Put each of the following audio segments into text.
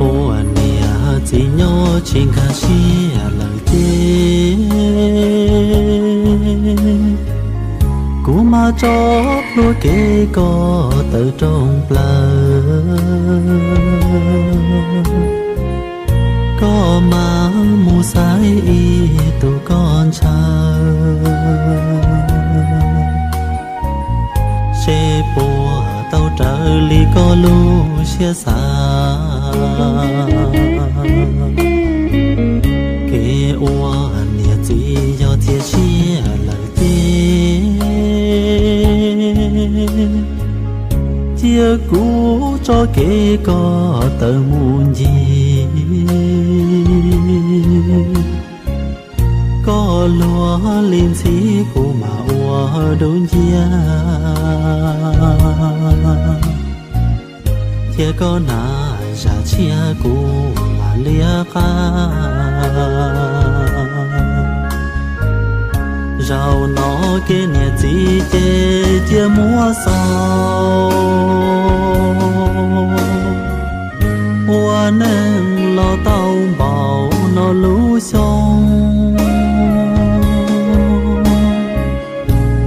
Ua niam txiv nyob tsis nkag siab lawm ces kuv mam tso plhuav kev koj tawm rooj plaws. Koj mam mus xaiv ib tug koj ntshaw, seb puas tau raws li koj lub siab xav. Kev ua niam txiv yog txias siab lawm ces cia kuv tso kev koj tawm mus ncig. Koj luag li ntxhi kuv mam ua dub nciab, cia koj hnav zam tshiab kuv mam liab qab. Zaum no kev niam txiv ces cia muab xaus, ua neej los tau npaum no lub xyoo.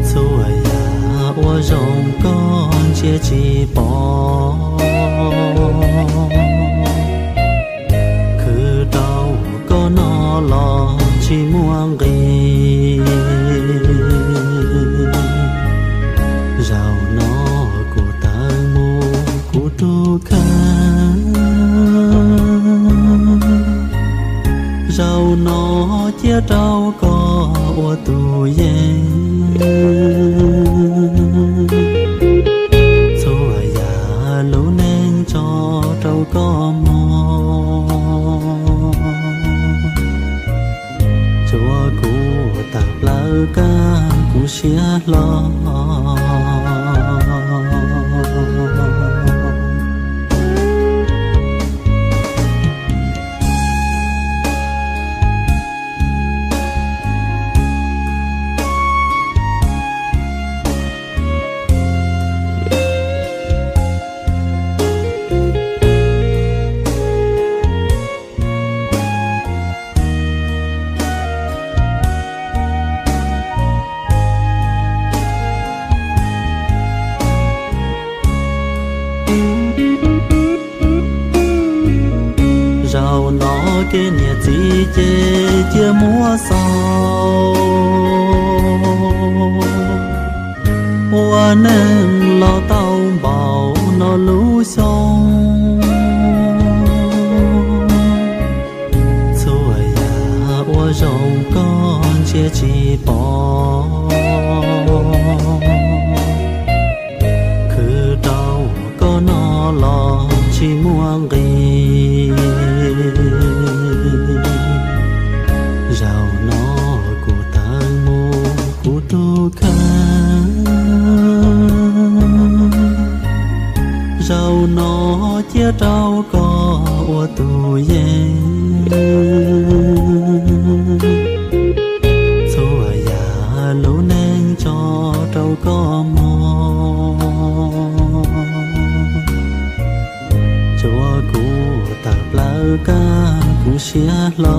Txhua yam ua zoo koj ntsia tsis pom, khwv rau koj no los tsis muaj nqis. Zaum no kuv tawm mus kuv tus kheej, zaum no cia rau koj ua tus yeej. Txhua yam lub neej tso rau koj mog, tsuav kuv tawm plaws kag kuv siab hlo. Zaum no kev niam txiv ces cia muab xaus, ua neej los tau npaum no lub xyoo. Txhua yam ua zoo koj ntsia tsis pom, khwv rau koj no los tsis muaj nqis. Zaum no kuv tawm mus kuv tus kheej, zaum no cia rau koj ua tus yeej. Txhua yam lub neej tso rau koj mog, tsuav kuv tawm plaws kag kuv siab hlo.